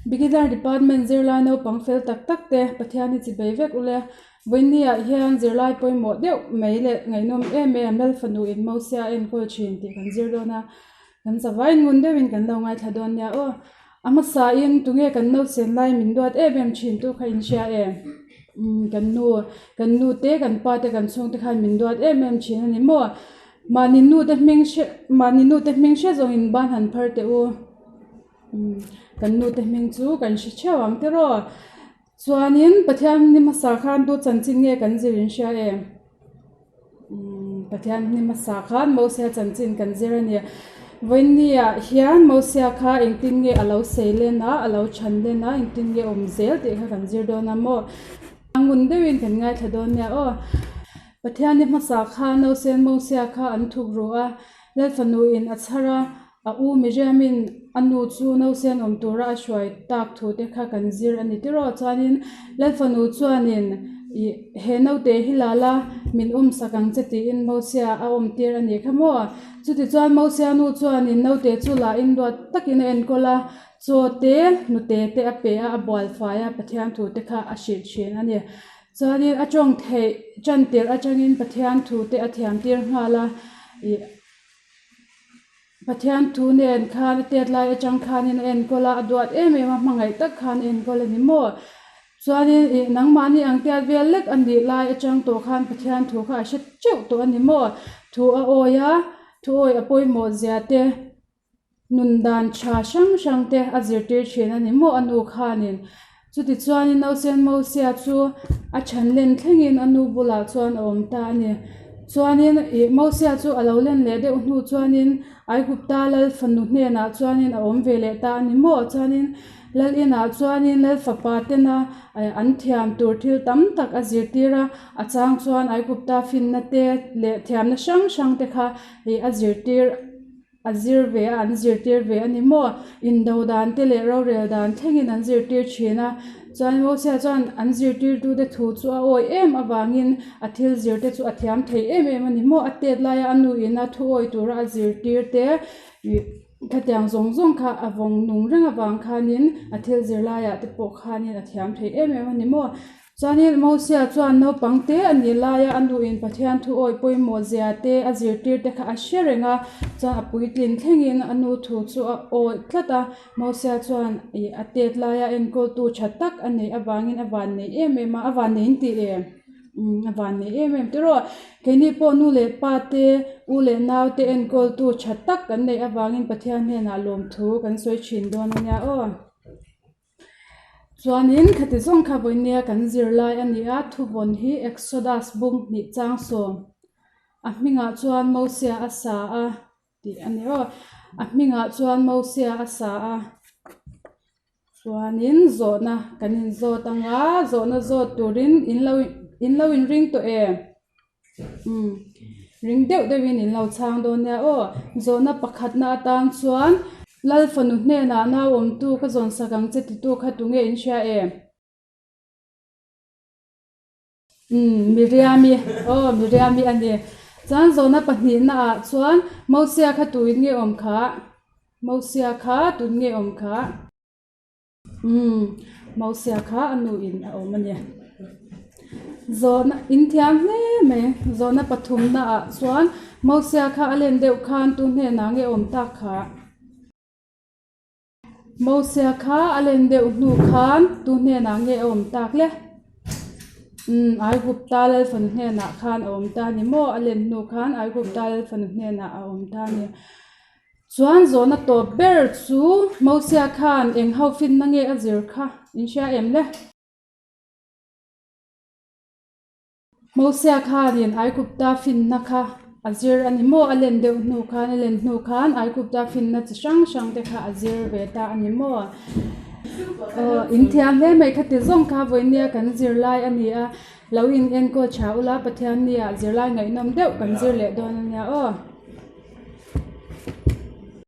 Beginner Department zirlai naupang fel tak tak te Pathian hi chi bei vek ule. Vawiini ah hian zirlai pawimawh deuh mai leh ngaihnawm em em Lalfanu in Mosia a enkawl thin tih kan zir dawn a, kan zavai ngun deuhin kan lo ngaithla dawn nia aw. A hmasa in tunge kan nausen lai min duat em em thin tu kha in hria em? Umm kan nu, kan nu te kan pa te kan chhungte khan min duat em em thin a ni maw? Mahni nu te hming hre mahni nu te hming hre zawng in ban han phar teh u. Umm kan nu te hming chu kan hre theuh ang tiraw? Chuanin Pathian ni hmasa khan tu chanchin nge kan zir in hria em? Umm Pathian ni hmasa khan Mosia chanchin kan zir a ni. Vawinia hian Mosia kha engtin nge a lo sei len a, a lo chhan len a, engtin nge awm zel tih kha kan zir dawn a maw? A ngun deuhin kan ngaithla dawn nia aw. Pathian ni hmasa khan Nausen Mosia kha an thuk ru a, Lalfanuin a chhar a, A u Miriamin a nu chu nausen awm tura a hruai tak thu te kha kan zir a ni tiraw. Chuanin Lalfanu chuanin ih he naute hi la la min awmsak ang che tiin Mosia a awm tir a nih kha maw. Chutichuan Mosia nu chuanin naute chu la in duat takin a enkawl a, chaw te hnute te a pe a, a bual fai a, Pathian thu te kha a hrilh thin a ni. Chuanin a tawng theih tan tirh atangin Pathian thu te a thiam tir nghal a, ih. Pathian thu nen khan a tet lai atang khanin a enkawl a, a duat em em a, hmangaih tak khan a enkawl a ni maw? Chuanin ih nangmahni ang tiat vel lek a nih lai atang tawh khan Pathian thu kha a hre teuh tawh a ni maw? Thu a awi a, thu awi a pawimawh zia te, nun dan tha hrang hrang te a zirtir thin a ni maw a nu khanin. Chutichuanin Nausen Mosia chu a chhan len thlengin a nu bulah chuan a awm ta a ni. Chuanin ih Mosia chu a lo len leh deuh hnu chuanin Aigupta lal fanu hnenah chuanin a awm ve leh ta a ni maw? Chuanin lal inah chuanin lal fapa tena an thiam tur thil tam tak a zirtir a, a chang chuan Aigupta finna te leh thiamna hrang hrang te kha ih a zirtir A zir ve a, an zirtir ve a ni maw? Indo dan te leh rorel dan thlengin an zirtir thin a. Chuan Mosia chuan an zirtirtute thu chu a awi em avangin a thil zir te chu a thiam thei em em a ni maw? A tet laia a nuin a thu awi tura a zirtir te khatiang zawng zawng kha a vawng nung reng avang khanin a thil zir laiah te pawh khanin a thiam thei em em a ni maw? Chuanin Mosia chuan naupang te a nih laia a nuin Pathian thu awi pawimawh zia te a zirtir te kha a hre reng a, chuan a puitlin thlengin a nu thu chu a awi tlat a. Mosia chuan ih a tet laia enkawltu tha tak a neih avangin a van nei em em a, a van nei in tih em? Umm a van nei em em tiraw? Keini pawh nu leh pa te, u leh nau te enkawltu tha tak kan neih avangin Pathian hnenah lawmthu kan sawi thin dawn a nia aw. Chuanin khati zawng kha vawinia kan zirlai a ni a, thuvawn hi Exodus bung hnih chang sawm a hmingah chuan Mosia a sa a tih a ni aw. A hmingah chuan Mosia a sa a, chuanin zawhna kan inzawt ang a, zawhna zawt turin in lo in lo inring tawh em? Umm ring deuh deuhin in lo chhang dawn nia aw. Zawhna pakhatna atan chuan Lal fanu hnenah nau awmtu ka zawn sak ang che titu kha tunge in hria em? Umm Miriami aw Miriami a ni. Chuan zawhna pahnihna ah chuan Mosia kha tuin nge awm kha? Mosia kha tun nge awm kha? Umm, Mosia kha a nu in a awm a ni. Zawhna, in thiam hle mai. Zawhna pathumna ah chuan Mosia kha a len deuh khan tu hnenah nge awm tak kha? Mosia kha a len deuh hnu khan tu hnenah nge a awm tak le? Umm, Aigupta Lalfanu hnenah khan a awm ta a ni maw? A len hnu khan Aigupta Lalfanu hnenah a awm ta a ni. Chuan zawhna tawp ber chu Mosia khan eng ho finna nge a zir kha in hria em le? Mosia khanin Aigupta finna kha a zir a ni maw? A len deuh hnu khan, a len hnu khan Aigupta finna chi hrang hrang te kha a zir ve ta a ni maw? Aw, in thiam hle mai kha ti zawng kha vawinia kan zir lai a ni a, lo in enkawl tha ula Pathiannia zirlai ngaihnawm deuh kan zir leh dawn a nia aw.